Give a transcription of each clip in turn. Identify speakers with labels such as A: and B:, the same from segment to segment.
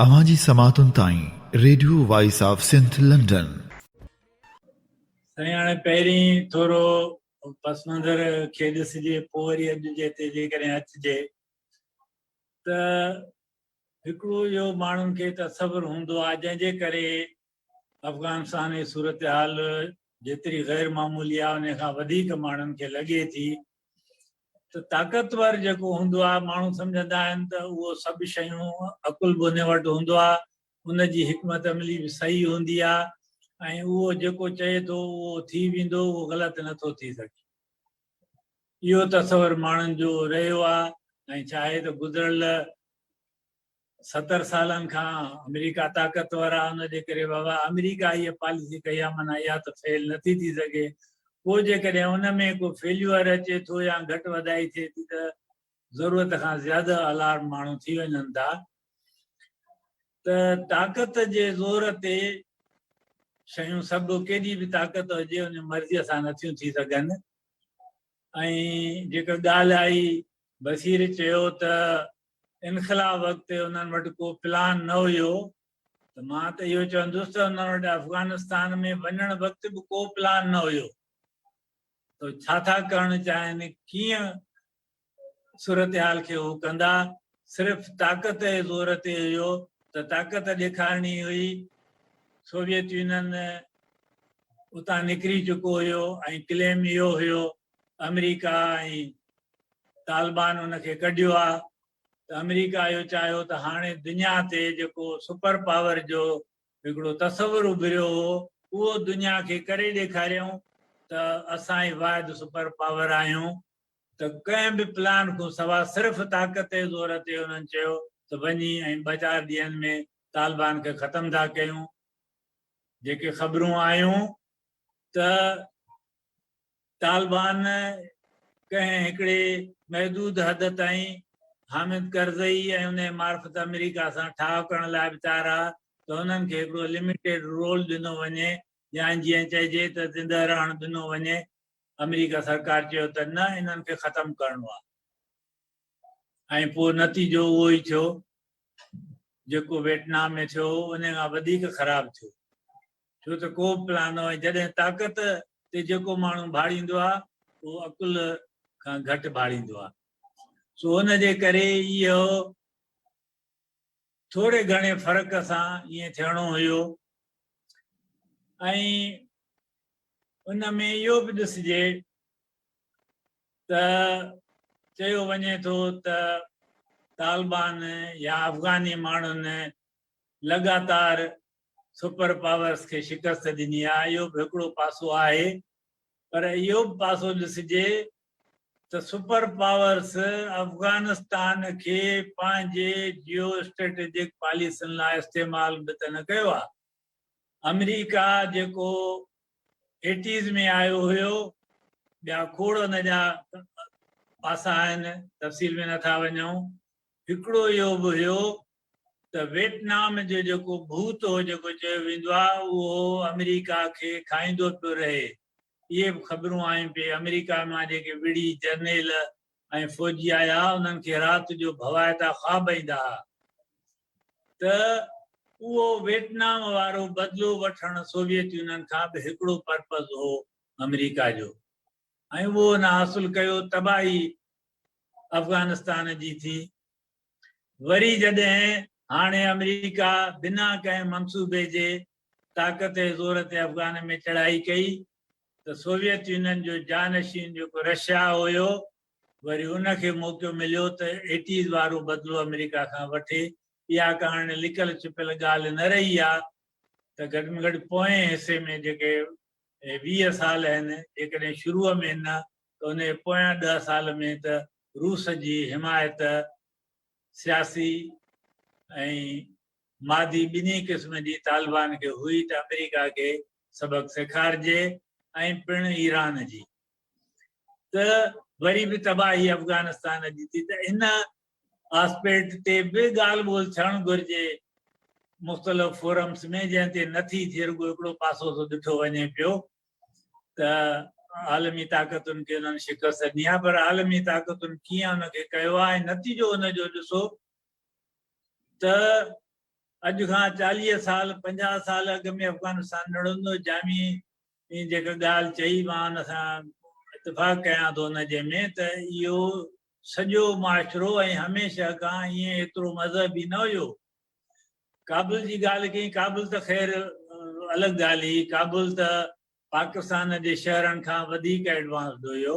A: اوهان جي سماعتن تائين radio voice of Sindh London.
B: سائين هاڻي پهرين ٿورو پس منظر کي ڏسجي پوء وري اڄ جي تي جيڪڏهن اچجي ته هڪڙو اهو ماڻهن کي تصور هوندو آهي جنهن جي ڪري افغانستان جي صورتحال جيتري غير معمولي آهي ان کان وڌيڪ ماڻهن کي لڳي ٿي ته طاقتور جيڪو هوندو آهي ماڻهو سمجهندا آهن ته اهو سڀ شيون عقل به ان وٽ هوندو آهي ان جي حڪمت عملي به صحيح هوندي آهي ۽ اهو جيڪو چئي ٿو اهو ٿي ويندو اهو غلط نٿو ٿي سگهي اهو تصور ماڻهن جو رهيو آهي ۽ ڇا آهي ته گذريل 70 سالن کان آمريڪا طاقتور آهي ان جي ڪري بابا آمريڪا هيء پاليسي ڪئي آهي معنيٰ اها ته فيل نٿي ٿي سگهي پوء جيڪڏهن ان ۾ ڪو فيليوئر اچي ٿو يا گهٽ وڌائي ٿئي ٿي ته ضرورت کان زياده الارم ماڻهو ٿي وڃن ٿا ته طاقت جي زور تي شيون سڀ ڪيڏي به طاقت هجي ان مرضيء سان نٿيون ٿي سگهن ۽ جيڪا ڳالهه آئي بشير چيو ته انخلا وقت انهن وٽ ڪو پلان نه هيو ته مان ته اهو چوندس ته انهن وٽ افغانستان ۾ وڃڻ وقت به ڪو پلان نه هيو ته ڇا ٿا ڪرڻ چاهين ڪيئن صورتحال کي هو ڪندا صرف طاقت جي زور تي هيو ته طاقت ڏيکارڻي هئي سوويت يونين اتان نڪري چڪو هيو ۽ ڪليم اهو هيو آمريڪا ۽ طالبان ان کي ڪڍيو آ ته آمريڪا اهو چاهيو ته هاڻي دنيا تي جيڪو سپر پاور جو هڪڙو تصور اڀريو هو اهو دنيا کي ڪري ڏيکاريون ته اسان ئي واحد سپر پاور آهيون ته ڪنهن به پلان کان سوا صرف طاقت جي زور تي انهن چيو ته وڃي ۽ ٻه چار ڏينهن ۾ طالبان کي ختم ٿا ڪيون جيڪي خبرون آيون ته طالبان ڪنهن هڪڙي محدود حد تائين حامد ڪرزئي ۽ ان جي معرفت آمريڪا سان ٺاهه ڪرڻ لاء به تيار ها ته انهن کي هڪڙو لميٽيڊ رول ڏنو وڃي يا جيئن چئجي ته زنده رهڻ ڏنو وڃي. آمريڪا سرڪار چيو ته نه انهن کي ختم ڪرڻو آهي ۽ پوء نتيجو اهو ئي ٿيو جيڪو ويٽنام ۾ ٿيو هو ان کان وڌيڪ خراب ٿيو. ڇو ته ڪو به پلان نه هو ۽ جڏهن طاقت تي جيڪو ماڻهو ڀاڙيندو آهي اهو عقل کان گهٽ ڀاڙيندو آهي. سو ان جي ڪري اهو ٿوري گهڻي فرق سان ائين ٿيڻو هيو ۽ ان ۾ اهو به ڏسجي ته چيو وڃي ٿو ته طالبان يا افغاني ماڻهن لڳاتار سپر پاورز کي شڪست ڏني آهي، اهو به هڪڙو پاسو آهي پر اهو به پاسو ڏسجي ته سپر پاورز افغانستان کي پنهنجي جيو اسٽريٽجڪ پاليسين لاء استعمال به ته نه ڪيو آهي. آمريڪا جيڪو ايٽيز ۾ آيو هيو، ٻيا کوڙ ان جا پاسا آهن، تفصيل ۾ نٿا وڃون، هڪڙو اهو به هيو ته ويٽنام جو جيڪو ڀوت هو جيڪو چيو ويندو آهي اهو آمريڪا کي کائيندو پيو رهي. اهي به خبرون آيون پئي آمريڪا مان جيڪي وڙهي جرنيل ۽ فوجي آيا انهن کي رات جو ڀوائتا خواب ايندا ها ته اهو ويٽنام وارو بدلو وٺڻ سوويت يونين کان به هڪڙو پرپز هو آمريڪا جو ۽ اهو ان حاصل ڪيو تباهي افغانستان جي ٿي. وري جڏهن هاڻي آمريڪا بنا ڪنهن منصوبي جي طاقت جي زور تي افغان ۾ چڙهائي ڪئي ته سوويت يونين جو جانشين جيڪو رشيا هيو وري ان کي موقعو مليو ته ايٽيز وارو بدلو آمريڪا کان وٺي. اها ڪا هاڻي لڪل ڇپيل ڳالهه نه رهي آ ته گهٽ ۾ گهٽ پوئين حصي ۾ جيڪي 20 سال آهن جيڪڏهن شروع ۾ نه ته ان جي پويان 10 سال ۾ ته روس جي حمايت سياسي ۽ مادي ٻنهي قسم جي طالبان کي هئي ته آمريڪا کي سبق سيکارجي ۽ پڻ ايران جي ته وري به تباهي افغانستان جي ٿي ته ان آسپيڪٽ تي به ڳالهه ٻولهه ٿيڻ گهرجي مختلف فورمز ۾ جنهن تي نٿي ٿئي رڳو هڪڙو پاسو ٿو ڏٺو وڃي پيو ته عالمي طاقتن کي انهن شڪست ڏني آهي پر عالمي طاقتن ڪيئن ان کي ڪيو آهي ۽ نتيجو ان جو ڏسو ته اڄ کان 40 سال 50 سال اڳ ۾ افغانستان نڙندو. جامي جيڪا ڳالهه چئي مان ان سان اتفاق ڪيان ٿو ان جي ۾ ته اهو سڄو معاشرو ۽ هميشه کان ائين ايترو مذهبي نه هيو. ڪابل جي ڳالهه ڪئي، ڪابل ته خير الڳ ڳالهه هئي، ڪابل ته پاڪستان جي شهرن کان وڌيڪ ايڊوانسڊ هيو،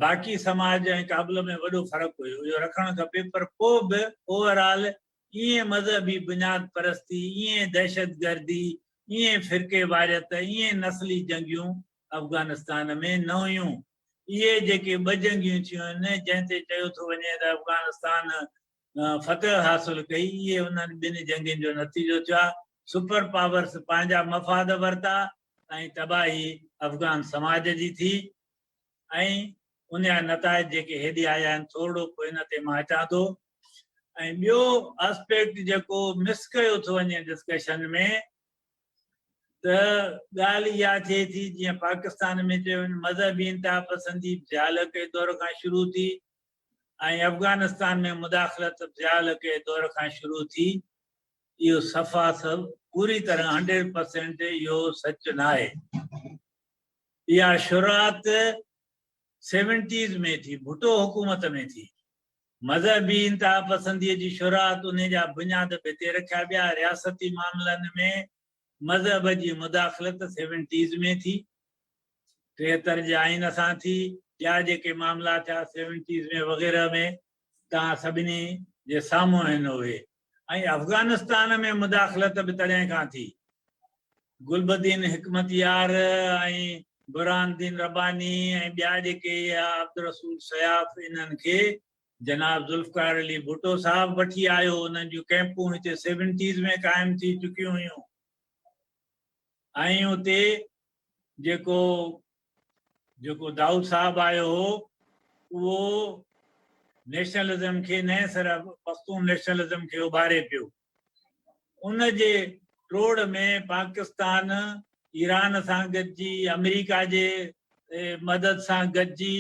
B: باقي سماج ۽ ڪابل ۾ وڏو فرق هيو، اهو رکڻ کپي، پر پوء به اوور آل ائين مذهبي بنياد پرستي، ائين دهشتگردي، ائين فرقي واريت، ائين نسلي جنگيون افغانستان ۾ نه هيون. اهي جيڪي ٻه جنگيون ٿيون آهن، جنهن تي چيو ٿو وڃي ته افغانستان فتح حاصل ڪئي، اهي انهن ٻن جنگين جو نتيجو ٿيا. سپر پاورز پنهنجا مفاد ورتا ۽ تباهي افغان سماج جي ٿي ۽ ان جا نتائج جيڪي هيڏي آيا آهن، ٿورڙو پوء ان تي مان اچان ٿو. ۽ ٻيو آسپيڪٽ جيڪو مس ڪيو ٿو وڃي ڊسڪشن ۾ ته ڳالهه اها ٿئي ٿي جيئن پاڪستان ۾ چيو وڃي مذهبي انتها پسندي ضياء الحق جي دور کان شروع ٿي ۽ افغانستان ۾ مداخلت ضياء الحق جي دور کان شروع ٿي، اهو صفا سڀ پوري طرح 100% اهو سچ ناهي. اها شروعات سيونٽيز ۾ ٿي، ڀٽو حڪومت ۾ ٿي. مذهبي انتهاپسنديء جي شروعات انهي جا بنياد به هتي رکيا ويا. رياستي معاملن ۾ مذهب جي مداخلت سيونٽيز ۾ ٿي. 73 جي آئين سان ٿي. ٻيا جيڪي معاملا ٿيا سيونٽيز ۾ وغيره ۾ توهان سڀني جي سامهون آهن اهي. ۽ افغانستان ۾ مداخلت به تڏهن کان ٿي. گلبدين حڪمتيار ۽ برهان الدين رباني ۽ ٻيا جيڪي عبدالرسول سياف انهن کي جناب ذوالفقار علي ڀٽو صاحب وٺي آيو. انهن جون ڪئمپون هتي سيونٽيز ۾ قائم ٿي چڪيون هيون ۽ اتي جيڪو جيڪو دائود صاحب آيو هو اهو نيشنلزم کي نئين سر پختون نيشنلزم کي اڀاري پيو. ان جي ٽوڙ ۾ پاڪستان ايران سان گڏجي آمريڪا جي مدد سان گڏجي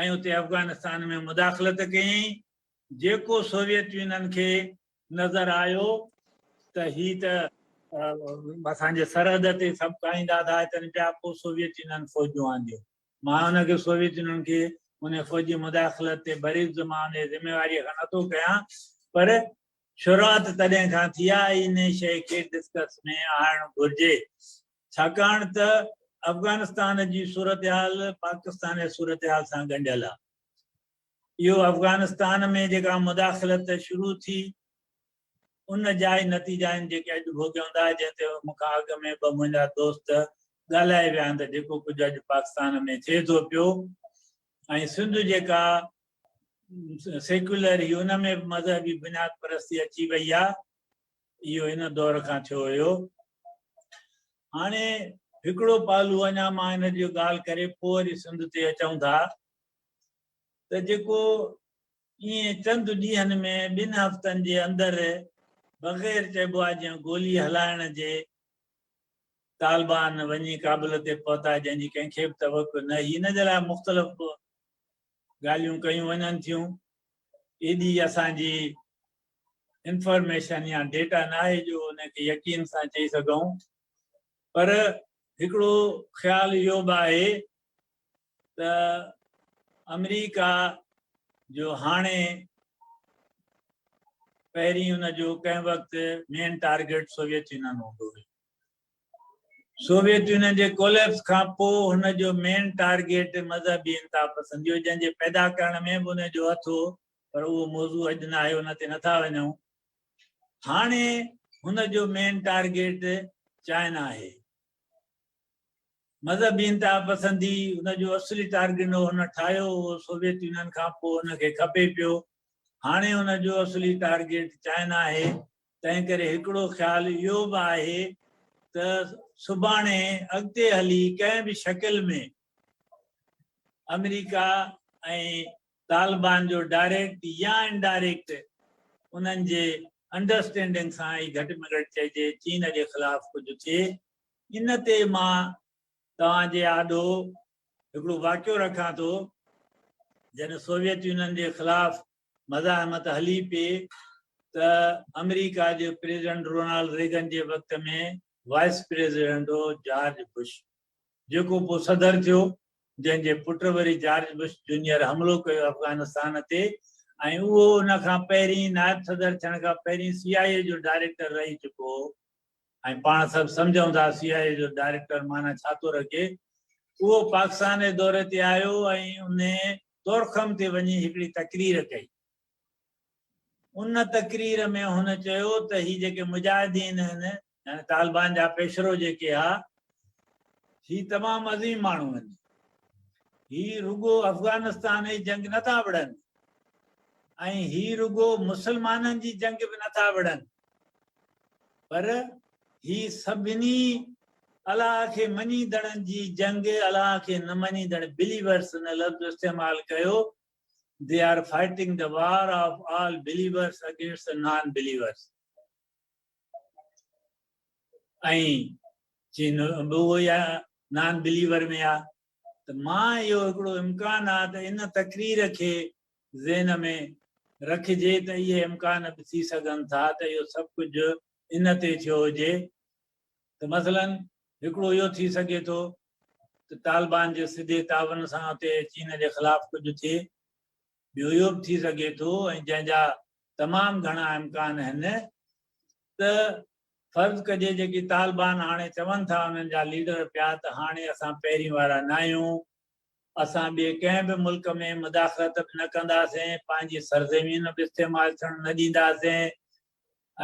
B: ۽ اتي افغانستان ۾ مداخلت ڪيائين، جيڪو سوويت يونين کي نظر آيو ته هي ته اسان جي سرحد تي سڀ کائيندا ٿا اچن پيا، پوء سوويت يونين فوجون آنديون. مان ان کي سوويت يونين کي ان فوجي مداخلت تي بريء الذمه ان جي ذميواريء کان نٿو ڪيان، پر شروعات تڏهن کان ٿي آهي، انهي شيء کي ڊسڪس ۾ آڻڻ گهرجي، ڇاڪاڻ ته افغانستان جي صورتحال پاڪستان جي صورتحال سان ڳنڍيل آهي. اهو افغانستان ۾ جيڪا مداخلت شروع ٿي ان جا ئي نتيجا آهن جيڪي اڄ ڀوڳيون ٿا، جنهن تي مون کان اڳ ۾ ٻه منهنجا دوست ڳالهائي ويا آهن ته جيڪو ڪجهه اڄ پاڪستان ۾ ٿئي ٿو پيو ۽ سنڌ جيڪا سيڪيولر هئي ان ۾ به مذهبي بنياد پرستي اچي وئي آهي، اهو ان دور کان ٿيو هيو. هاڻي هڪڙو پهلو اڃا مان ان جي ڳالهه ڪري پوء وري سنڌ تي اچون ٿا ته جيڪو ائين چند ڏينهن ۾ ٻن هفتن جي اندر بغير چئبو آهي جيئن گولي هلائڻ جي طالبان وڃي ڪابل تي پهتا، جنهن جي ڪنهن کي به توقع نه هئي. ان جي لاء مختلف ڳالهيون ڪيون وڃن ٿيون. ايڏي اسان جي انفارميشن يا ڊيٽا ناهي جو ان کي يقين سان چئي سگهون، پر هڪڙو خيال اهو به آهي ته آمريڪا جو هاڻي پهرين ان جو ڪنهن وقت مين ٽارگيٽ سوويت يونين هوندو هيو. سوويت يونين جي ڪوليپس کان پوء هن جو مين ٽارگيٽ مذهبي انتها پسندي هو، جنهن جي پيدا ڪرڻ ۾ به ان جو هٿ هو، پر اهو موضوع اڄ ناهي، ان تي نٿا وڃون. هاڻي هن جو مين ٽارگيٽ چائنا آهي. مذهبي انتها پسندي ان جو اصلي ٽارگيٽ هو، هن ٺاهيو هو سوويت يونين کان پوء ان کي کپي پيو. هاڻي ان جو اصلي ٽارگيٽ چائنا آهي. تنهن ڪري هڪڙو خيال اهو به آهي ته سڀاڻي اڳتي هلي ڪنهن به شڪل ۾ آمريڪا ۽ طالبان جو ڊائريڪٽ يا انڊائريڪٽ انهن جي انڊرسٽينڊنگ سان ئي گهٽ ۾ گهٽ چئجي چين جي خلاف ڪجهه ٿئي. ان تي مان توهان جي آڏو هڪڙو واقعو رکان ٿو، جڏهن سوويت يونين جي خلاف مزاحمت هلي پئي ته آمريڪا جي پريزيڊنٽ رونالڊ ريگن جي وقت ۾ وائيس پريزيڊنٽ هو جارج بش، جيڪو پوء صدر ٿيو، جنهن جي پٽ وري جارج بش جونيئر حملو ڪيو افغانستان تي ۽ اهو ان کان پهرين نائب صدر ٿيڻ کان پهرين سي آء اي جو ڊائريڪٽر رهي چڪو هو ۽ پاڻ سڀ سمجهون ٿا سي آء اي جو ڊائريڪٽر معنيٰ ڇا ٿو رکي. اهو پاڪستان جي دوري تي آيو ۽ انهي تورخم تي وڃي هڪڙي تقرير ڪئي. ان تقرير ۾ هن چيو ته هي جيڪي مجاهدين آهن يعني طالبان جا پيشرو جيڪي ها هي تمام عظيم ماڻهو آهن، هي رڳو افغانستان جي جنگ نه ٿا وڙهن ۽ هي رڳو مسلمانن جي جنگ به نه ٿا وڙهن پر هي سڀني الله کي مڃيندڙن جي جنگ، الله کي نه مڃيندڙ بليورس ان لفظ استعمال ڪيو They are fighting the war of all believers against the non-believers. ۽ چين به اهو ئي نان بليور ۾ آ ته مان اهو هڪڙو امڪان آ ته ان تقرير کي ذهن ۾ رکجي ته اهي امڪان به ٿي سگهن ٿا ته اهو سڀ ڪجهه ان تي ٿيو هجي ته مثلا هڪڙو اهو ٿي سگهي ٿو ته طالبان جي سڌي تعاون سان اتي چين جي خلاف ڪجهه ٿئي، ٻيو اهو به ٿي سگهي ٿو ۽ جنهن جا تمام گهڻا امڪان آهن ته فرض ڪجي جيڪي طالبان هاڻي چون ٿا انهن جا ليڊر پيا ته هاڻي اسان پهرين وارا ناهيون، اسان ٻئي ڪنهن به ملڪ ۾ مداخلت به نه ڪنداسين، پنهنجي سرزمين به استعمال ٿيڻ نه ڏينداسين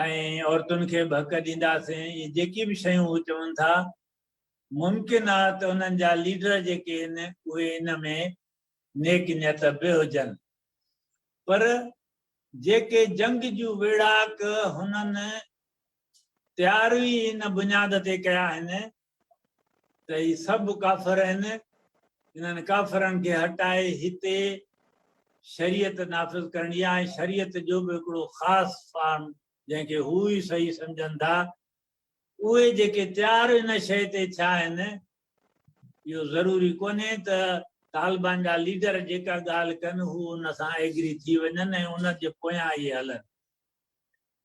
B: ۽ عورتن کي به حق ڏينداسين، اهي جيڪي به شيون هو چون ٿا ممڪن آ ته انهن جا ليڊر جيڪي آهن اهي ان ۾ نيڪ نيت به هجن پر جيڪي جنگ جون ويڙهاڪ هنن تيار ئي ان بنياد تي ڪيا آهن ته هي سڀ ڪافر آهن انهن ڪافرن کي هٽائي هتي شريعت نافذ ڪرڻي آهي ۽ شريعت جو به هڪڙو خاص فارم جنهن کي هو ئي صحيح سمجهن ٿا اهي جيڪي تيار ان شيء تي ٿيا آهن، اهو ضروري ڪونهي ته طالبان جا ليڊر جيڪا ڳالهه ڪن هو ان سان ايگري ٿي وڃن ۽ ان جي پويان اهي هلن.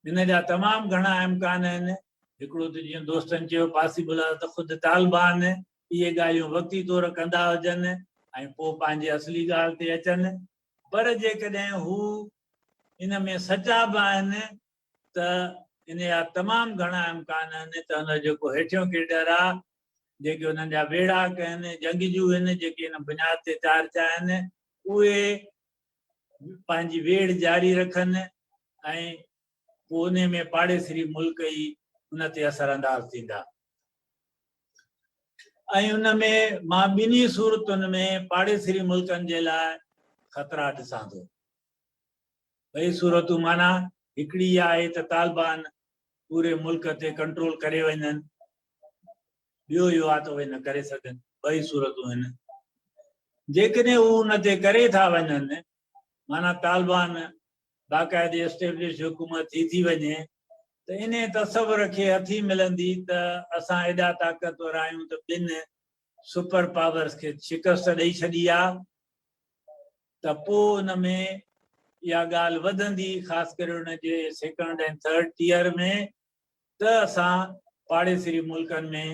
B: ان جا تمام گهڻا امڪان آهن. هڪڙو ته جيئن دوستن چيو پاسيبل آهي ته خود طالبان اهي ڳالهيون وقتي طور ڪندا هجن ۽ پوء پنهنجي اصلي ڳالهه تي اچن پر جيڪڏهن هو ان ۾ سچا به آهن ته ان جا تمام گهڻا امڪان آهن ته ان جو جيڪو هيٺيون ڪيڊر آهي، جيڪي انهن جا ويڙهاڪ آهن، جنگجو آهن، جيڪي ان بنياد تي تيار ٿيا آهن، اهي پنهنجي ويڙهه جاري رکن ۽ پوء انهي ۾ پاڙيسري ملڪ ئي ان تي اثر انداز ٿيندا. ۽ ان ۾ مان ٻنهي صورتن ۾ پاڙيسري ملڪن جي لاء خطرا ڏسان ٿو. ٻئي صورتون معنيٰ هڪڙي اها آهي ته طالبان پوري ملڪ تي ڪنٽرول ڪري وڃن، ٻيو اهو آهي ته اهي نه ڪري سگهن، ٻئي صورتون آهن. جيڪڏهن هو ان تي ڪري ٿا وڃن معنيٰ طالبان باقاعدي اسٽيبلش حڪومت ٿي ٿي وڃي ته انهي تصور کي هٿي ملندي ته اسان ايڏا طاقتور آهيون ته ٻن سپر پاورز کي شڪست ڏئي ڇڏي آهي. ته پوء ان ۾ اها ڳالهه وڌندي خاص ڪري ان جي سيڪنڊ ۽ ٿرڊ ٽيئر ۾ ته اسان پاڙيسري ملڪن ۾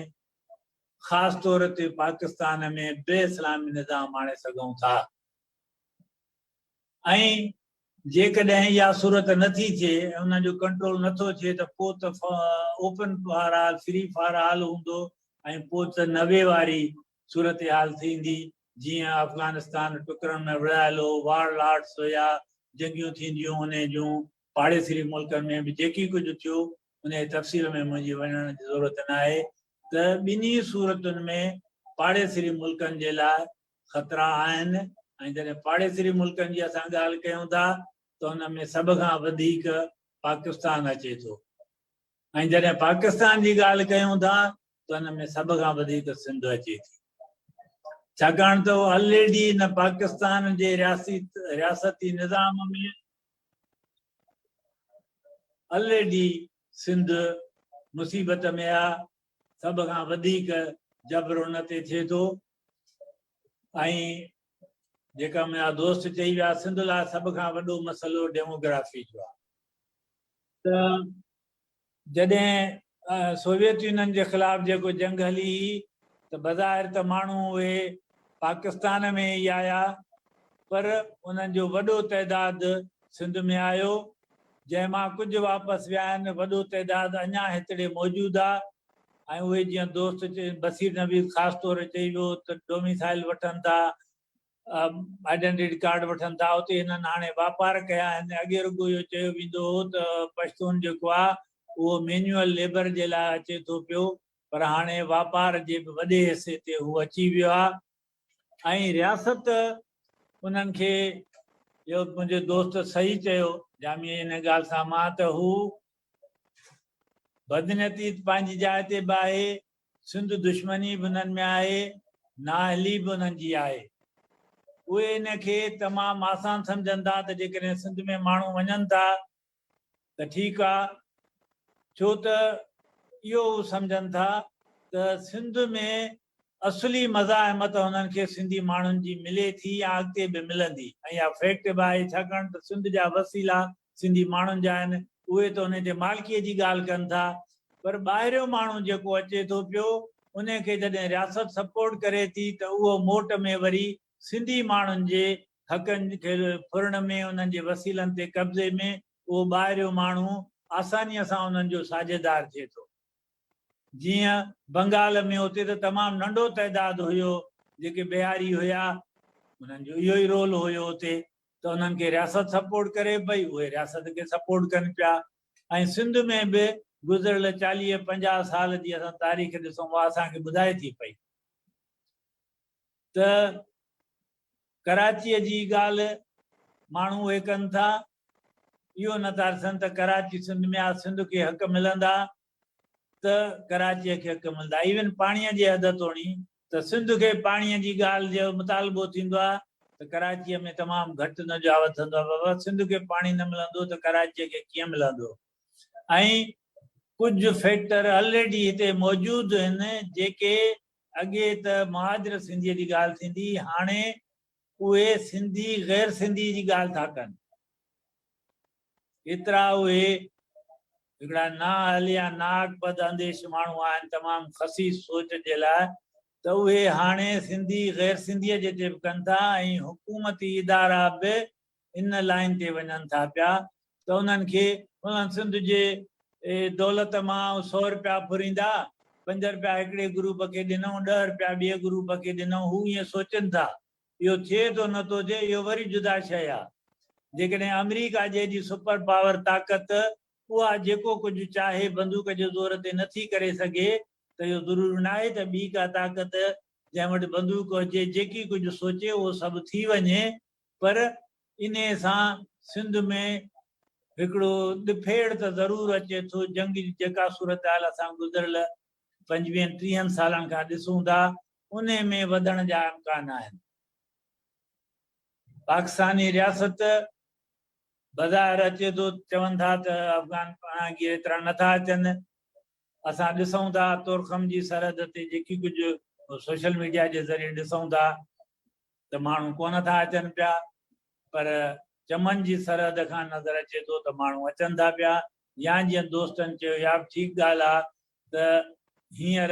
B: خاص طور تي پاڪستان ۾ به اسلامي نظام آڻي سگهون ٿا ۽ جيڪڏهن اها صورت نه ٿي ٿئي ۽ انهن جو ڪنٽرول نه ٿو ٿئي ته پوء ته open for all free for all هوندو ۽ پوء ته 90 واري صورتحال ٿيندي جيئن افغانستان ٽڪرن ۾ ورهايل هو، وار لارڊس هيا، جنگيون ٿينديون انهي جون، پاڙيسري ملڪن ۾ به جيڪي ڪجهه ٿيو، انهي تفصيل ۾ منهنجي وڃڻ جي ضرورت ناهي ته ٻنهي صورتن ۾ پاڙيسري ملڪن جي لاء خطرا آهن ۽ جڏهن پاڙيسري ملڪن جي اسان ڳالهه ڪيون ٿا ته ان ۾ سڀ کان وڌيڪ پاڪستان اچي ٿو ۽ جڏهن پاڪستان جي ڳالهه ڪيون ٿا ته ان ۾ سڀ کان وڌيڪ سنڌ اچي ٿي ڇاڪاڻ ته اهو الريڊي ان پاڪستان جي رياستي نظام ۾ الريڊي سنڌ مصيبت ۾ آ، سڀ کان وڌيڪ جبر ان تي ٿئي ٿو ۽ جيڪا منهنجا دوست چئي ويا سنڌ لاء سڀ کان وڏو مسئلو ڊيموگرافي جو آ. ته جڏهن سوويت يونين جي خلاف جيڪو جنگ هلي هئي ته بظاهر ته ماڻهو اهي پاڪستان ۾ ئي آيا پر انهن جو وڏو تعداد سنڌ ۾ آيو جنهن مان ڪجهه واپس ويا آهن وڏو تعداد اڃا هتڙي موجود آ ۽ اهي جيئن دوست بصير نويد خاص طور چئي ويو ته ڊوميسائل وٺن ٿا آئيڊنٽيٽي ڪارڊ وٺن ٿا اتي هنن هاڻي واپار ڪيا آهن اڳي رڳو اهو چيو ويندو هو ته پشتون جيڪو آهي اهو مينيوئل ليبر جي لاء اچي ٿو پيو پر هاڻي واپار جي به وڏي حصي تي هو اچي ويو آهي ۽ رياست انهن کي اهو منهنجي دوست صحيح چيو جامي ان ڳالهه سان مان ته هو بدنيتي پنهنجي جاء تي به آهي سنڌ دشمني به انهن ۾ آهي، نااهلي به انهن جي آهي. اهي ان کي تمام آسان سمجهن ٿا ته جيڪڏهن سنڌ ۾ ماڻهو وڃن ٿا ته ٺيڪ آ، ڇو ته اهو هو سمجهن ٿا ته سنڌ ۾ اصلي مزاحمت هنن کي سنڌي ماڻهن جي ملي ٿي يا اڳتي به ملندي ۽ اها فيڪٽ به آهي ڇاڪاڻ ته سنڌ جا وسيلا سنڌي ماڻهن جا آهن اهي ته انهي تي مالڪيء جي ڳالهه ڪن ٿا پر ٻاهريون ماڻهو جيڪو اچي ٿو پيو انهي کي جڏهن رياست سپورٽ ڪري ٿي ته اهو موٽ ۾ وري سنڌي ماڻهن جي حقن کي ڦرڻ ۾ انهن جي وسيلن تي قبضي ۾ اهو ٻاهريون ماڻهو آسانيء سان انهن جو ساجهيدار ٿئي ٿو. جيئن بنگال ۾ اتي ته تمام ننڍو تعداد هيو جيڪي بهاري هيا انهن جو اهو ئي رول هيو اتي ته انهن کي رياست سپورٽ ڪري پئي اهي رياست کي سپورٽ ڪن پيا ۽ سنڌ ۾ به گذريل 40 50 سال جي اسان تاريخ ڏسون اها اسان کي ٻڌائي ٿي پئي ته ڪراچيء جي ڳالهه ماڻهو اهي ڪن ٿا، اهو نه ٿا ڏسن ته ڪراچي سنڌ ۾ آ، سنڌ کي حق ملندا ته ڪراچيء کي حق ملندا. ايون پاڻيء جي حد توڻي ته سنڌ کي پاڻيء جي ڳالهه جو مطالبو ٿيندو آ ته ڪراچيء ۾ تمام گهٽ ان جو آواز ٿيندو آ، بابا سنڌ کي پاڻي نه ملندو ته ڪراچيء کي ڪيئن ملندو؟ ۽ ڪجهه فيڪٽر الريڊي هتي موجود هن جيڪي اڳي ته مهاجر سنڌيء جي ڳالهه ٿيندي، هاڻي اهي سنڌي غير سنڌي جي ڳالهه ٿا ڪن. ايترا اهي هڪڙا نااهل يا ناحق بد انديش ماڻهو آهن تمام خسيس سوچ جي لاء ته اهي هاڻي سنڌي غير سنڌيء جي تي به ڪن ٿا ۽ حڪومتي ادارا به ان لائين تي وڃن ٿا پيا ته انهن کي انهن سنڌ جي دولت مان سو رپيا ڦريندا، پنج رپيا هڪڙي گروپ کي ڏنئون، ڏهه رپيا ٻئي گروپ کي ڏنئون، هو ائين سوچن ٿا. اهو ٿئي ٿو نه ٿو ٿئي اهو وري جدا شيء آ. جيڪڏهن آمريڪا جيڏي سپر پاور طاقت اها جيڪو ڪجهه چاهي بندوق جي زور تي نه ٿي ڪري سگهي ته اهو ضروري ناهي ته ٻي ڪا طاقت جنهن وٽ بندوق هجي جيڪي ڪجهه سوچي اهو سڀ ٿي وڃي. پر انهيء سان سنڌ ۾ هڪڙو ڏڦيڙ ته ضرور اچي ٿو، جنگ جي جيڪا صورتحال اسان گذريل پنجويهن ٽيهن سالن کان ڏسون ٿا، انهيء ۾ وڌڻ جا امڪان آهن. پاڪستاني رياست بظاهر اچي ٿو، چون ٿا ته افغان پناهگير ايترا نه ٿا اچن، اسان ڏسون ٿا تورخم جي سرحد تي جيڪي ڪجهه سوشل ميڊيا جي ذريعي ڏسون ٿا ته ماڻهو ڪونه ٿا اچن پيا پر چمن جي سرحد کان نظر اچي ٿو ته ماڻهو اچن ٿا پيا يا جيئن دوستن چيو اها به ٺيڪ ڳالهه آ ته هينئر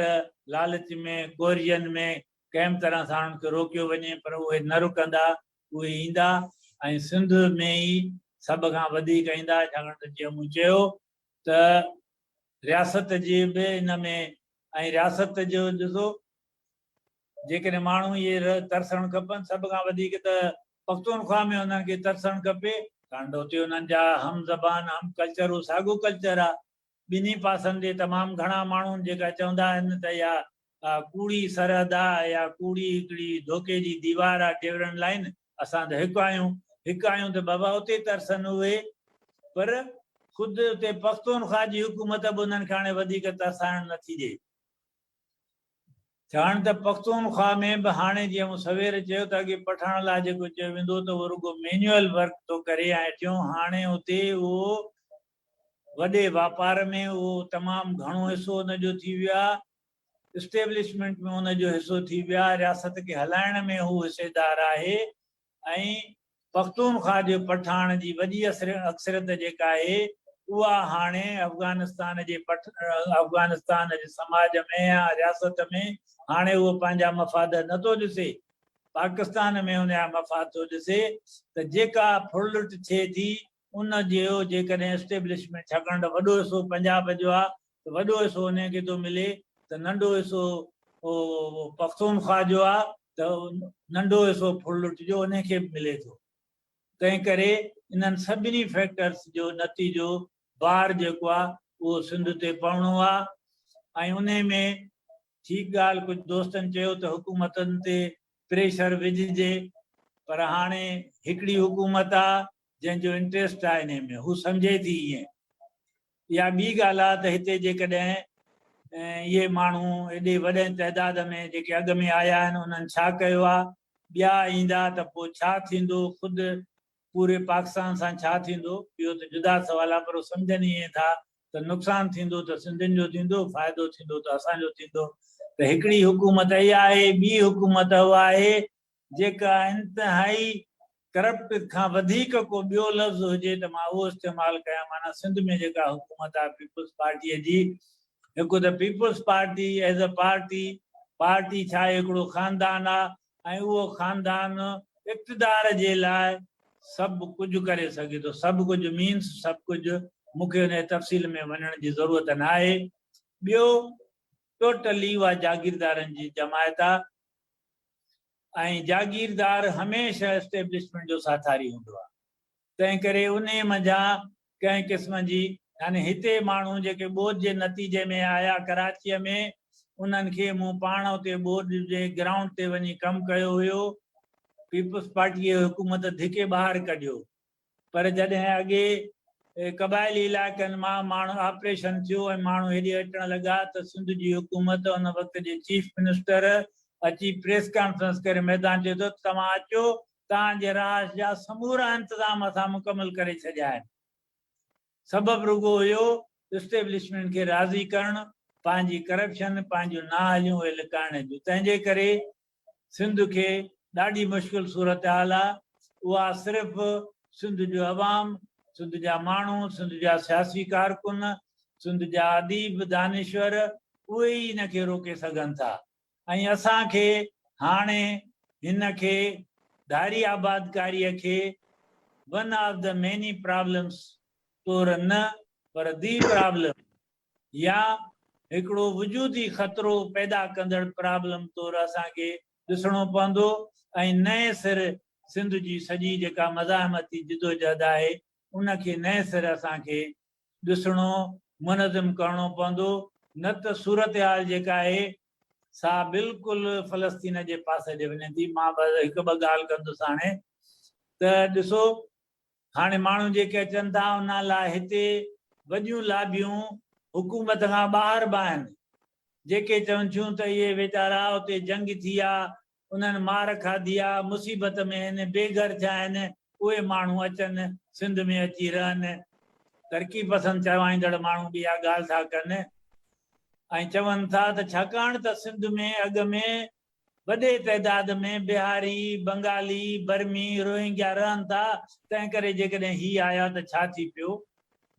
B: لالچ ۾ ڪورجن ۾ ڪنهن به طرح سان انهن کي روڪيو وڃي پر اهي نه رڪندا اهي ايندا ۽ سنڌ ۾ ئي سڀ کان وڌيڪ ايندا ڇاڪاڻ ته جيئن مون چيو ته رياست جي به ان ۾ ۽ رياست جو ڏسو جيڪڏهن ماڻهو اهي ترسڻ کپن سڀ کان وڌيڪ ته پختونخوا ۾ انهن کي ترسڻ کپي ڇاڪاڻ ته اتي انهن جا هم زبان هم ڪلچر اهو ساڳيو ڪلچر آهي ٻنهي پاسن تي تمام گهڻا ماڻهو جيڪا چوندا آهن ته اها ڪوڙي سرحد آهي يا ڪوڙي هڪڙي ڌوڪي جي ديوار آهي ڊيورنڊ لائين اسان ته هڪ آهيون هڪ آهيون ته بابا اتي ترسن اهي پر خود اتي پختونخوا جي حڪومت به انهن کي هاڻي وڌيڪ ترسائڻ نٿي ڏئي. ڇاڪاڻ ته پختونخوا ۾ به هاڻي جيئن مون سوير چيو ته اڳي پٺاڻ لاء جيڪو چيو ويندو هو ته اهو رڳو مينيوئل ورڪ ٿو ڪري ۽ ٽيون هاڻي اتي اهو وڏي واپار ۾ اهو تمام گهڻو حصو ان جو ٿي ويو آهي، اسٽيبلشمينٽ ۾ ان جو حصو ٿي ويو آهي، رياست کي هلائڻ ۾ هو حصيدار آهي ۽ پختونخوا جي پٺاڻ جي وڏي اڪثريت جيڪا آهي اها هاڻي افغانستان جي پٺ افغانستان جي سماج ۾ يا رياست ۾ هاڻي اهو پنهنجا مفاد نٿو ڏسي، پاڪستان ۾ ان جا مفاد ٿو ڏسي ته جيڪا ڦرلٽ ٿئي ٿي ان جو جيڪڏهن اسٽيبلشمينٽ ڇاڪاڻ ته وڏو حصو پنجاب جو آهي ته وڏو حصو انهي کي ٿو ملي ته ننڍو حصو پختونخوا جو آهي ته ننڍو حصو ڦرلٽ جو انهي کي به ملي ٿو. تنهن ڪري انهن سڀني فيڪٽرس جو نتيجو بار جيڪو آهي اهو سنڌ تي پوڻو آهي ۽ انهي ۾ ٺيڪ ڳالهه ڪجهه دوستن چيو ته حڪومتن تي پريشر وجهجي پر هاڻي هڪڙي حڪومت آهي جنهن جو انٽريسٽ آهي انهي ۾ هو سمجهي ٿي ائين. اها ٻي ڳالهه آهي ته هتي جيڪڏهن اهي ماڻهو ايڏي وڏي تعداد ۾ جيڪي اڳ ۾ آيا آهن انهن ڇا ڪيو آهي، ٻيا ايندا ته پوء ڇا ٿيندو، خود پوري پاڪستان سان ڇا ٿيندو، اهو ته جدا سوال آهي پر هو سمجهن ائين ٿا ته نقصان ٿيندو ته سنڌين جو ٿيندو، فائدو ٿيندو ته اسان جو ٿيندو ته هڪڙي حڪومت اها آهي، ٻي حڪومت اها آهي جيڪا انتهائي ڪرپٽ کان وڌيڪ ڪو ٻيو لفظ هجي ته مان اهو استعمال ڪيان معنيٰ سنڌ ۾ جيڪا حڪومت آهي پيپلز پارٽيء جي هڪ ته peoples party as a party party ڇا آهي هڪڙو خاندان آهي ۽ اهو خاندان اقتدار جي لاء سڀ ڪجهه ڪري سگهي ٿو سڀ ڪجهه مينس سڀ ڪجهه مون کي ان جي تفصيل ۾ وڃڻ جي ضرورت ناهي ٻيو ٽوٽلي اها جاگيردارن جي جماعت آهي ۽ جاگيردار هميشه اسٽيبلشمينٽ جو ساٿاري هوندو آهي، تنهن ڪري انهيء منجهان ڪنهن قسم جي يعني هتي ماڻهو جيڪي ٻوڏ جي نتيجي ۾ آيا ڪراچيء ۾ انهن کي مون پاڻ اتي ٻوڏ جي گرائونڊ تي وڃي ڪم ڪيو هيو، پيپلز پارٽيء جي حڪومت ڌڪي ٻاهر ڪڍيو. پر جڏهن اڳي قبائلي علائقن مان ماڻهو آپريشن ٿيو ۽ ماڻهو هيڏي اچڻ لڳا ته سنڌ جي حڪومت ان وقت جي چيف منسٽر اچي پريس ڪانفرنس ڪري ميدان چئي ٿو ته توهان اچو توهان جي رهائش جا سمورا انتظام اسان مڪمل ڪري ڇڏيا آهن. سبب رڳو هيو اسٽيبلشمينٽ کي راضي ڪرڻ، پنهنجي ڪرپشن، پنهنجون نااهليون اهي لڪائڻ جون. تنهن جي ڪري سنڌ کي ڏاڍي مشڪل صورتحال آ، اها صرف سنڌ جو عوام، سنڌ جا ماڻهو، سنڌ جا سياسي ڪارڪن، سنڌ جا اديب، دانشور اهي ئي ان کي روڪي سگهن ٿا ۽ اسان کي هاڻي هن کي ڌاري آبادڪاري کي one of the many problems طور نه پر the problem يا هڪڙو وجودي خطرو پيدا ڪندڙ پرابلم طور اسان کي ڏسڻو پوندو ۽ نئين سر سنڌ جي سڄي جيڪا مزاحمتي جدوجهد آهي ان کي نئين سر اسان کي ڏسڻو منظم ڪرڻو پوندو نه ته صورتحال جيڪا آهي سا بلڪل فلسطين جي پاسي ڏي وڃي ٿي. مان بس هڪ ٻه ڳالهه ڪندس هاڻي ته ڏسو هاڻي ماڻهو جيڪي اچن ٿا انهن لاء هتي وڏيون لابيون حڪومت کان ٻاهر به آهن جيڪي چون ٿيون ته اهي ويچارا اتي جنگ ٿي آ انهن مار کاڌي آ مصيبت ۾ آهن بي گهر ٿيا آهن اهي ماڻهو اچن سنڌ ۾ اچي رهن ترقي پسند چوائيندڙ ماڻهو به اها ڳالهه ٿا ڪن ۽ چون ٿا ته ڇاڪاڻ ته سنڌ ۾ اڳ ۾ وڏي تعداد ۾ بهاري، بنگالي، برمي، روهنگيا رهن ٿا، تنهن ڪري جيڪڏهن هي آيا ته ڇا ٿي پيو؟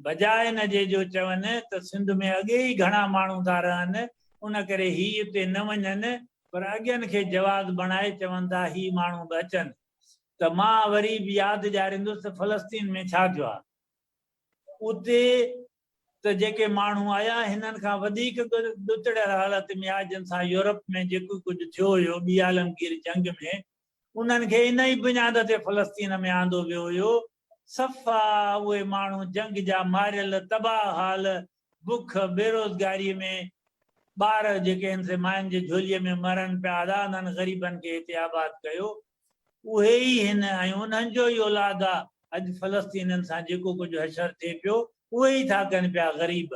B: بجاء ان جي جو چون ته سنڌ ۾ اڳي ئي گهڻا ماڻهو ٿا رهن، ان ڪري هي اتي نه وڃن، پر اڳين کي جواز بڻائي چون ٿا هي ماڻهو به اچن ته مان وري به ياد ڏياريندس ته فلسطين ۾ ڇا ٿيو آهي؟ اتي ته جيڪي ماڻهو آيا هنن کان وڌيڪ ڏتڙيل حالت ۾ آيا جن سان يورپ ۾ جيڪو ڪجهه ٿيو هيو ٻي عالمگير جنگ ۾ انهن کي ان ئي بنياد تي فلسطين ۾ آندو ويو هيو صفا اهي ماڻهو جنگ جا ماريل تباهه حال بک بيروزگاري ۾ ٻار جيڪي آهن سي ماين جي جهولي ۾ مرن پيا ادا انهن غريبن کي هتي آباد ڪيو اهي ئي هن ۽ انهن جو ئي اولاد آ، اڄ فلسطينين سان جيڪو ڪجهه حشر ٿئي پيو اهي ئي ٿا ڪن پيا، غريب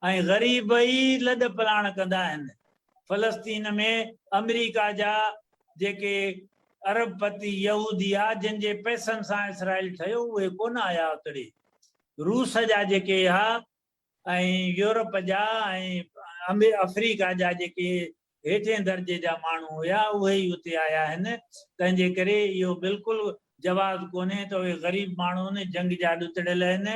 B: ۽ غريب ئي لڏ پلاڻ ڪندا آهن، فلسطين ۾ آمريڪا جا جيڪي ارب پتي يهودي آ جن جي پئسن سان اسرائيل ٺهيو اهي ڪونه آيا اتڙي، روس جا جيڪي ها ۽ يورپ جا ۽ آفريڪا جا جيڪي هيٺين درجي جا ماڻهو هيا اهي ئي اتي آيا آهن، تنهن جي ڪري اهو بلڪل جواز ڪونهي ته اهي غريب ماڻهو آهن، جنگ جا ڏتڙيل آهن.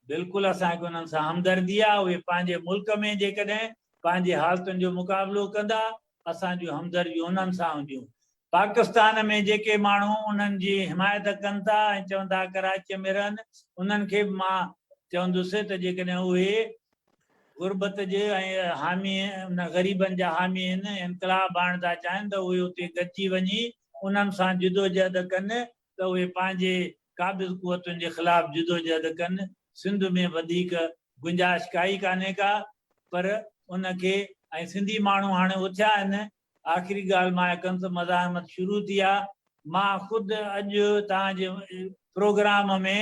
B: بلڪل اسان کي انهن سان همدردي آهي، اهي پنهنجي ملڪ ۾ جيڪڏهن پنهنجي حالتن جو مقابلو ڪندا، اسان جون همدرديون انهن سان هونديون. پاڪستان ۾ جيڪي ماڻهو انهن جي حمايت ڪن ٿا ۽ چون ٿا ڪراچيء ۾ رهن، انهن کي به مان چوندس ته جيڪڏهن اهي غربت جي ۽ حامي ان غريبن جا حامي آهن، انقلاب آڻڻ ٿا چاهين ته اهي اتي گڏجي وڃي انهن سان جدوجهد ڪن ته اهي پنهنجي قابض قوتن جي خلاف جدوجهد ڪن، سنڌ ۾ وڌيڪ گنجائش ڪائي ڪانهي ڪا پر ان کي ۽ سنڌي ماڻهو هاڻي اٿيا آهن، آخري ڳالهه مان ڪندس مزاحمت شروع ٿي آ، مان خود اڄ توهان جي پروگرام ۾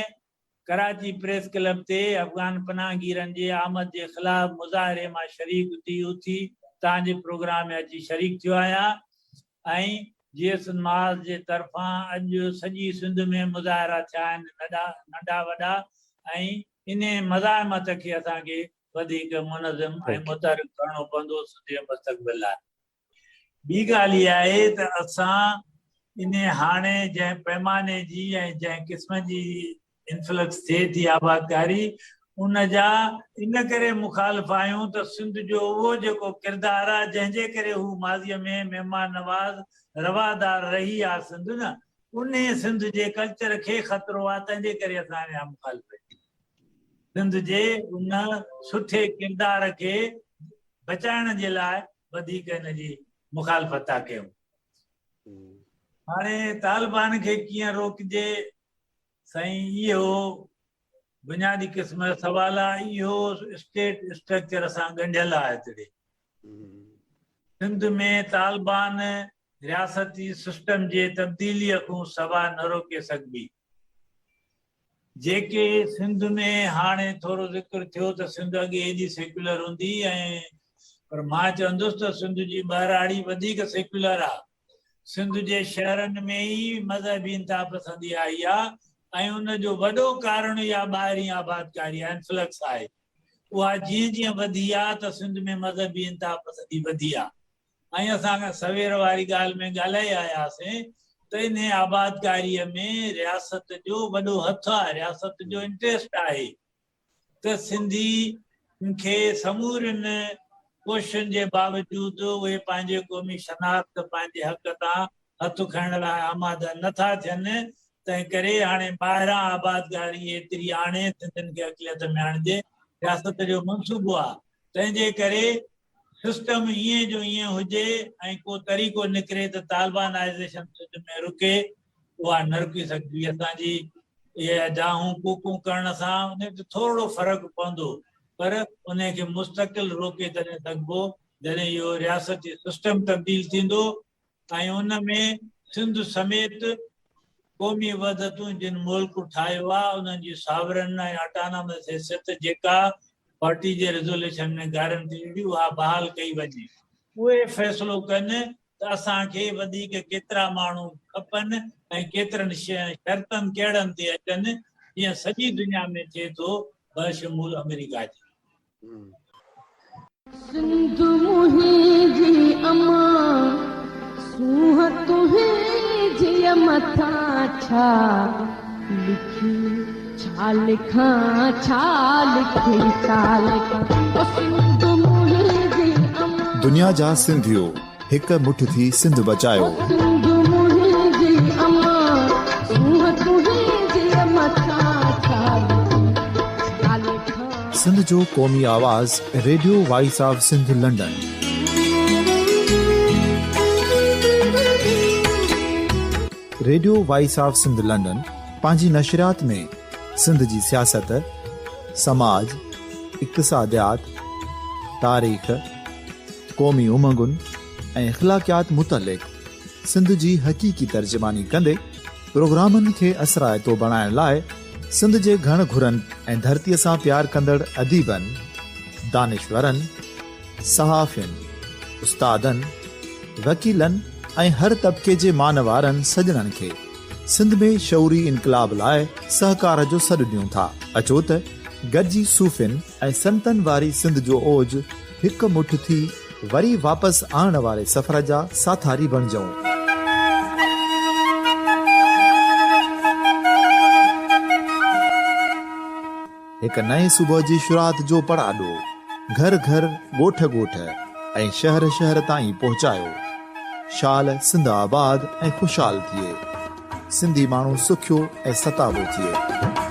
B: ڪراچي پريس ڪلب تي افغان پناهگيرن جي آمد جي خلاف مظاهري مان شريڪ ٿي اٿي توهان جي پروگرام ۾ اچي شريڪ ٿيو آهيان ۽ جي سنڌ محاذ جي طرفان اڄ سڄي سنڌ ۾ مظاهرا ٿيا آهن ننڍا وڏا ۽ انهي مزاحمت کي اسان کي وڌيڪ منظم ۽ متحرڪ ڪرڻو پوندو سنڌ جي مستقبل لاء. ٻي ڳالهه اها آهي ته اسان انهي هاڻي جنهن پئماني جي ۽ جنهن قسم جي انفلڪس ٿئي ٿي آبادڪاري ان جا ان ڪري مخالف آهيون ته سنڌ جو اهو جيڪو ڪردار آهي جنهن جي ڪري هو ماضي ۾ مهمان نواز روادار رهي آهي سنڌ نه انهي سنڌ جي ڪلچر کي خطرو آهي تنهن جي ڪري اسان ان جا مخالف آهيون سنڌ جي ان سٺي ڪردار کي بچائڻ جي لاء وڌيڪ ان جي مخالفت ٿا ڪيون. هاڻي طالبان کي ڪيئن روڪجي؟ سائين اهو بنيادي قسم جو سوال آهي. اهو اسٽيٽ اسٽرڪچر سان ڳنڍيل آهي هتڙي سنڌ ۾ طالبان رياستي سسٽم جي تبديليء کان سوا نه روڪي سگهبي. جيڪي سنڌ ۾ هاڻي ٿورو ذڪر ٿيو ته سنڌ اڳي ايڏي سيڪيولر هوندي ۽ پر مان چوندس ته سنڌ جي ٻهراڙي وڌيڪ سيڪيولر آ. سنڌ جي شهرن ۾ ئي مذهبي انتهاپسندي آئي آ ۽ ان جو وڏو ڪارڻ اها ٻاهرين آبادڪاري آ، انفلڪس آهي. اها جيئن جيئن وڌي آ ته سنڌ ۾ مذهبي انتهاپسندي وڌي آ. ۽ اسان سوير واري ڳالهه ۾ ڳالهائي آياسين ته انهي آبادڪاريء ۾ رياست جو وڏو هٿ آهي، رياست جو انٽريسٽ آهي ته سنڌي کي سمورين ڪوششن جي باوجود اهي پنهنجي قومي شناخت، پنهنجي حق تان هٿ کڻڻ لاء آماده نه ٿا ٿين، تنهن ڪري هاڻي ٻاهران آبادگاري ايتري آڻي سنڌين کي اقليت ۾ آڻجي رياست جو منصوبو آهي، تنهن جي ڪري سسٽم ائين جو ائين هجي ۽ ڪو طريقو نڪري ته طالبانائيزيشن سنڌ ۾ رڪي، اها نه رڪي سگهبي. اسان جي اهي دانهون ڪوڪون ڪرڻ سان ان تي ٿورڙو فرق پوندو پر ان کي مستقل روڪي تڏهن سگهبو جڏهن اهو رياستي سسٽم تبديل ٿيندو ۽ ان ۾ سنڌ سميت قومي وحدتون جن ملڪ ٺاهيو آهي انهن جي ساورن ۽ اٽانامس حيثيت جيڪا پارٽي جي ريزوليشن ۾ گارنٽي ڏني اها بحال ڪئي وڃي. اهي فيصلو ڪن ته اسان کي وڌيڪ ڪيترا ماڻهو کپن ۽ ڪيترن شرطن ڪهڙن تي اچن جيئن سڄي دنيا ۾ ٿئي ٿو بشمول آمريڪا جي.
C: سنڌ منهنجي امان سونهن تنهنجي مٿان ڇا لکي ڇا لکان ڇا لکي ڇا لکان او سنڌ منهنجي امان.
A: دنيا جا سنڌيو هڪ مٺ ٿي سنڌ بچايو.
C: او سنڌ منهنجي امان سونهن تنهنجي مٿان ڇا لکي ڇا لکان.
A: سنڌ جو قومي آواز radio voice of Sindh London. Radio voice of Sindh London پنهنجي نشريات ۾ سنڌ جي سياست، سماج، اقتصاديات، تاريخ، قومي امنگن ۽ اخلاقيات متعلق سنڌ جي حقيقي ترجماني ڪندي پروگرامن کي اثرائتو بڻائڻ لاء سنڌ جي گهڻ گهرن ۽ ڌرتيء سان پيار ڪندڙ اديبن، دانشورن، صحافين، استادن، وڪيلن ۽ هر طبقي جي مان وارن سڄڻن کي سنڌ ۾ شعوري انقلاب لاء سهڪار جو سڏ ڏيون ٿا. اچو ته گڏجي صوفين ۽ سنتن واري سنڌ جو اوج هڪ مٺ ٿي وري واپس آڻڻ واري سفر جا ساٿاري بڻجون. هڪ نئين صبح جي شروعات جو پڙاڏو گهر گهر، ڳوٺ ڳوٺ ۽ شهر شهر تائين پهچايو. شال سنڌ آباد ۽ خوشحال ٿئي. سنڌي ماڻهو سکيو ۽ ستابو ٿئي.